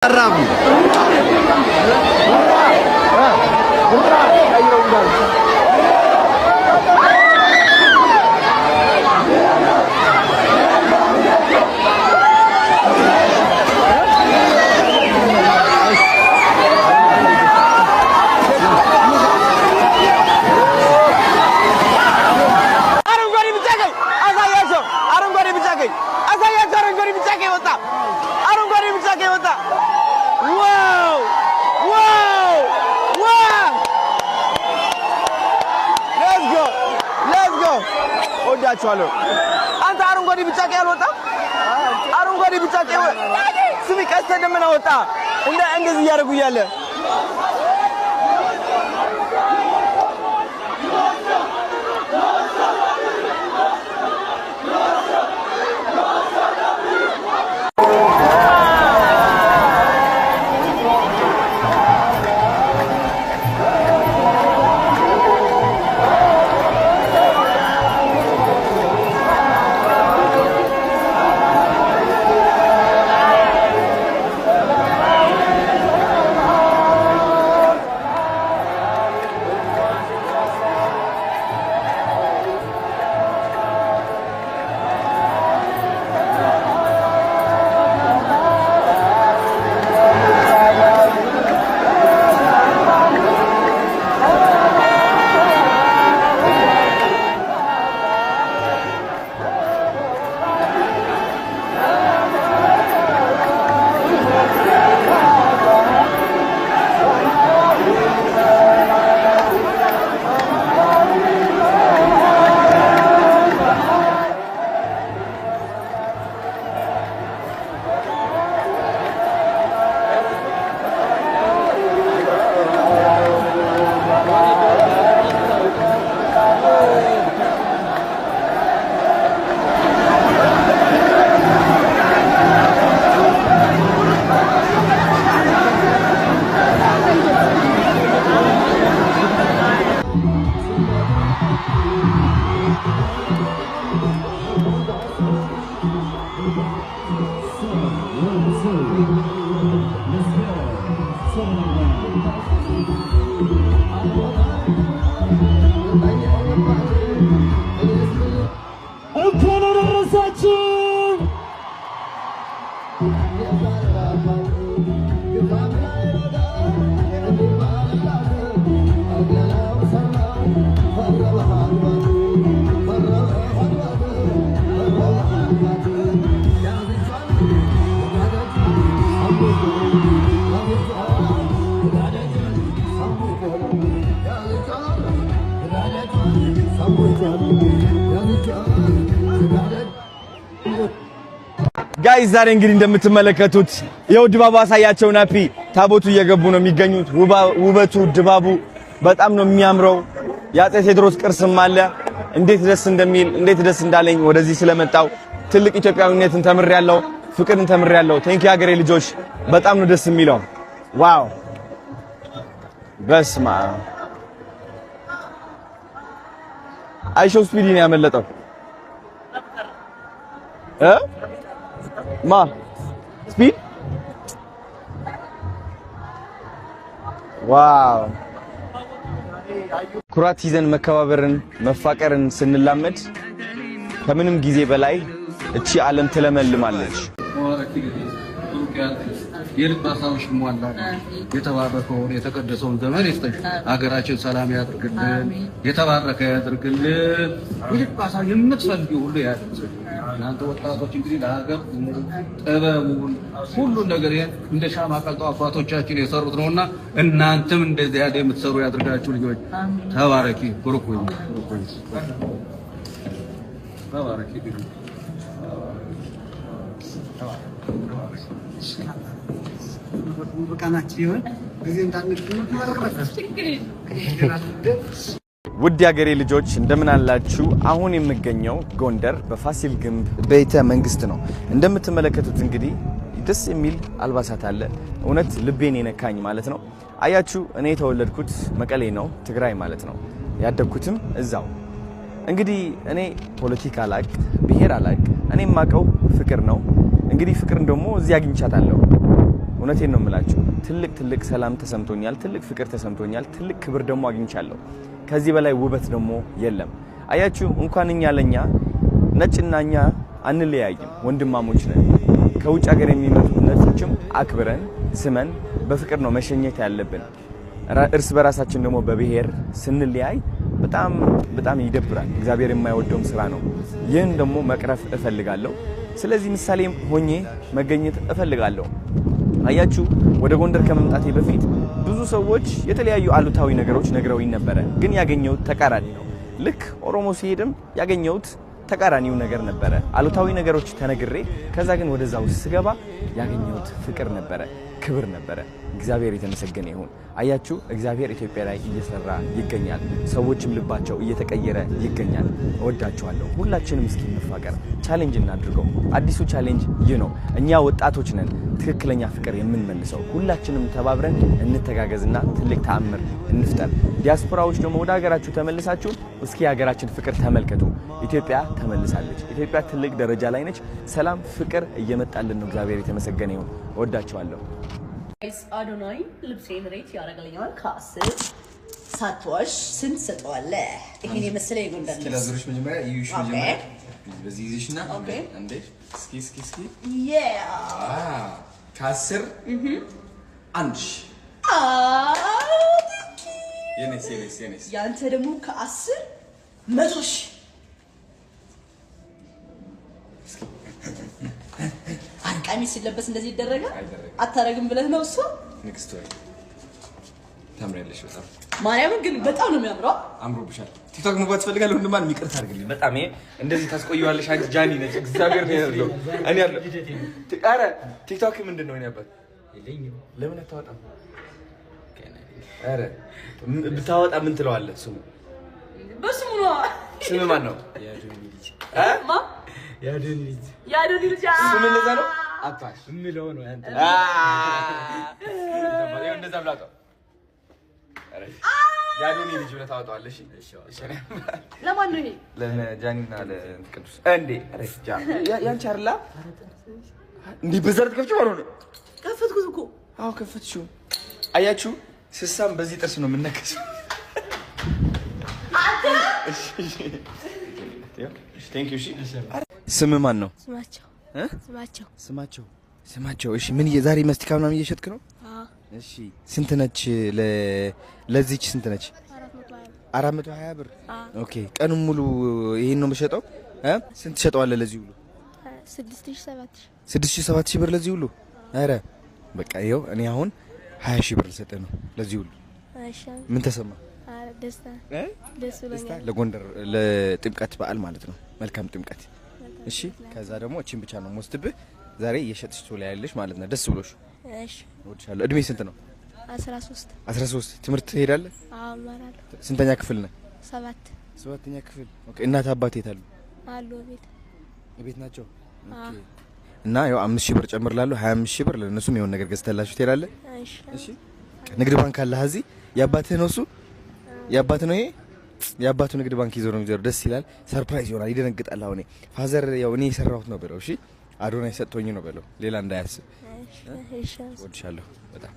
አራቡ አረንጓዴ ቢጫ ቀይ አሳያቸው። አረንጓዴ ቢጫ ቀይ አሳያቸው። አረንጓዴ ቢጫ ቀይ ወጣ። አረንጓዴ ቢጫ ቀይ ወጣ። Wow, wow, wow! Let's go, let's go! እወዳችኋለሁ። አንተ አረንጓዴ ቢጫ ቀይ አልወጣም። አረንጓዴ ቢጫ ቀይ ስሚ፣ ቀስተ ደመና ወጣ። እንደዚህ እያደረጉ እያለ እንኳን አደረሳችሁ። Guys፣ ዛሬ እንግዲህ እንደምትመለከቱት ይኸው ድባቡ አሳያቸው። ናፒ፣ ታቦቱ እየገቡ ነው የሚገኙት። ውበቱ ድባቡ በጣም ነው የሚያምረው። የአፄ ቴዎድሮስ ቅርስም አለ። እንዴት ደስ እንደሚል፣ እንዴት ደስ እንዳለኝ ወደዚህ ስለመጣው። ትልቅ ኢትዮጵያዊነትን ተምሬያለሁ፣ ፍቅርን ተምሬያለሁ። Thank you ሀገሬ ልጆች፣ በጣም ነው ደስ የሚለው። Wow፣ በስመ አብ! IShowSpeed ነው ያመለጠው እ ማ Speed። Wow! ኩራት ይዘን መከባበርን መፋቀርን ስንላመድ ከምንም ጊዜ በላይ እቺ ዓለም ትለመልማለች። የልብ ሀሳብሽ ይሟላል። የተባረከውን የተቀደሰውን ዘመን ይስጥሽ። ሀገራችን ሰላም ያድርግልን፣ የተባረከ ያድርግልን። የልብ ሀሳብ የምትፈልጊው ሁሉ ያድርግልን። እናንተ ወጣቶች እንግዲህ ለሀገር ጥበቡን ሁሉን ነገር ይሄን እንደ ሻማ ቀልጠው አባቶቻችን የሰሩት ነውና እናንተም እንደዚህ ያለ የምትሰሩ ያድርጋችሁ። ልጆች ተባረኪ፣ ብሩክ ሁኚ፣ ብሩክ ሁኚ፣ ተባረኪ። ውድ የሀገሬ ልጆች፣ እንደምን አላችሁ? አሁን የምገኘው ጎንደር በፋሲል ግንብ ቤተ መንግስት ነው። እንደምትመለከቱት እንግዲህ ደስ የሚል አልባሳት አለ። እውነት ልቤን የነካኝ ማለት ነው። አያችሁ፣ እኔ የተወለድኩት መቀሌ ነው፣ ትግራይ ማለት ነው። ያደግኩትም እዛው። እንግዲህ እኔ ፖለቲካ አላቅ፣ ብሔር አላቅ። እኔ የማውቀው ፍቅር ነው። እንግዲህ ፍቅርን ደግሞ እዚህ አግኝቻታለሁ። እውነቴን ነው የምላችሁ። ትልቅ ትልቅ ሰላም ተሰምቶኛል። ትልቅ ፍቅር ተሰምቶኛል። ትልቅ ክብር ደግሞ አግኝቻለሁ። ከዚህ በላይ ውበት ደግሞ የለም። አያችሁ፣ እንኳን እኛ ለኛ ነጭና እኛ አንለያይም፣ ወንድማሞች ነን። ከውጭ ሀገር የሚመጡት ነጮችም አክብረን ስመን በፍቅር ነው መሸኘት ያለብን። እርስ በራሳችን ደግሞ በብሔር ስንለያይ በጣም በጣም ይደብራል። እግዚአብሔር የማይወደውም ስራ ነው። ይህን ደግሞ መቅረፍ እፈልጋለሁ። ስለዚህ ምሳሌ ሆኜ መገኘት እፈልጋለሁ። አያችሁ፣ ወደ ጎንደር ከመምጣቴ በፊት ብዙ ሰዎች የተለያዩ አሉታዊ ነገሮች ነግረውኝ ነበረ፣ ግን ያገኘሁት ተቃራኒ ነው። ልክ ኦሮሞ ሲሄድም ያገኘሁት ተቃራኒው ነገር ነበረ። አሉታዊ ነገሮች ተነግሬ ከዛ ግን ወደዛ ውስጥ ስገባ ያገኘሁት ፍቅር ነበረ፣ ክብር ነበረ። እግዚአብሔር የተመሰገነ ይሁን። አያችሁ፣ እግዚአብሔር ኢትዮጵያ ላይ እየሰራ ይገኛል። ሰዎችም ልባቸው እየተቀየረ ይገኛል። እወዳችኋለሁ። ሁላችንም እስኪ እንፋቀር፣ challenge እናድርገው። አዲሱ challenge ይህ ነው። እኛ ወጣቶች ነን ትክክለኛ ፍቅር የምንመልሰው። ሁላችንም ተባብረን እንተጋገዝና ትልቅ ተአምር እንፍጠር። ዲያስፖራዎች ደግሞ ወደ ሀገራችሁ ተመልሳችሁ እስኪ የሀገራችን ፍቅር ተመልከቱ። ኢትዮጵያ ተመልሳለች። ኢትዮጵያ ትልቅ ደረጃ ላይ ነች። ሰላም፣ ፍቅር እየመጣልን ነው። እግዚአብሔር የተመሰገነ ይሁን። እወዳችኋለሁ። አዶናይ ልብሴን rate ያደርግልኛል። ከ10 ሳትዋሽ ስንት ሰጠዋለህ? ይሄን የመሰለ የጎንደር ልብስ። ላዞርሽ መጀመሪያ እዩሽ። መጀመሪያ በዚህ ይዘሽና እንዴ፣ እስኪ እስኪ እስኪ። ከ10 1። የኔስ የኔስ የኔስ? ያንተ ደግሞ ከ10 100,000። ቀሚስ ሲለበስ እንደዚህ ይደረጋል? አታረግም ብለህ ነው እሱ? ንግስት ወይ ታምሪያለሽ በጣም። ማርያምን ግን በጣም ነው የሚያምረው። አምሮብሻል። ቲክቶክ መግባት ትፈልጋለህ? ወንድማን ይቅርታ አድርግልኝ። በጣም ይሄ እንደዚህ ታስቆየዋለሽ አንቺ። ጃኒ ነች። እግዚአብሔር ነው ያለው። እኔ ያለው ኧረ ቲክቶክ ምንድን ነው? እኔ አባት ለምን አታወጣም? ኧረ ብታወጣ ምን ትለዋለህ? ስሙ በስሙ ነው። ስም ማን ነው? የአዶኒ ልጅ። የአዶኒ ልጅ ስም እንደዛ ነው። አታሽ የምለው ነው ያንተ። እንደዛ ብላ የአዶኒ ልጅ ብለህ ታወጣዋለህ። ለማን ነው ይሄ? ለጃኒና ለቅዱስ እንዴ። ያንቺ አይደላ እንዴ? በዛ ልትከፍቺው አልሆነ? ከፈትኩት እኮ። አዎ ከፈትሽው። አያችሁ፣ ስሳም በዚህ ጥርስ ነው የምነከሰው። ስም ማን ነው? ስማቸው። ስማቸው። ስማቸው ስማቸው። እሺ፣ ምን ዛሬ መስቲካ ምናምን እየሸጥክ ነው? እሺ፣ ስንት ነች? ለዚች ስንት ነች? 420 ብር። Okay፣ ቀኑን ሙሉ ይሄን ነው የምሸጠው? ስንት ትሸጠዋለህ ለዚህ ሁሉ? 6000 7000። 6000 7000 ብር ለዚህ ሁሉ? ኧረ በቃ ይኸው እኔ አሁን 20 ሺህ ብር ልሰጥህ ነው ለዚህ ሁሉ። እሺ። ምን ተሰማ? ደስታ፣ ደስ ብሎኛል። ለጎንደር ለጥምቀት በዓል ማለት ነው። መልካም ጥምቀት። እሺ፣ ከዛ ደግሞ እቺን ብቻ ነው የምወስድብህ። ዛሬ እየሸጥሽ ትውያለሽ ማለት ነው። ደስ ብሎሽ? እሺ። እወድሻለሁ። እድሜ ስንት ነው? 13። 13። ትምህርት ትሄዳለህ? አዎ እማራለሁ። ስንተኛ ክፍል ነህ? 7። ሰባተኛ ክፍል። Okay። እናት አባት የት አሉ? አሉ ቤት። ቤት ናቸው። Okay። እና ያው 5000 ብር ጨምርላለሁ። 25,000 ብር ለነሱም የሆነ ነገር ገዝተላችሁ ትሄዳለህ። እሺ። እሺ። ንግድ ባንክ አለህ እዚህ? የአባትህ ነው እሱ? የአባትህ ነው ይሄ? የአባቱ ንግድ ባንክ ይዞ ነው የሚዞረው። ደስ ይላል። Surprise ይሆናል። ይደነግጣል። አሁን father ያው እኔ የሰራሁት ነው በለው። እሺ፣ አዶናይ ሰጥቶኝ ነው በለው። ሌላ እንዳያስብ። እሺ። እወድሻለሁ በጣም።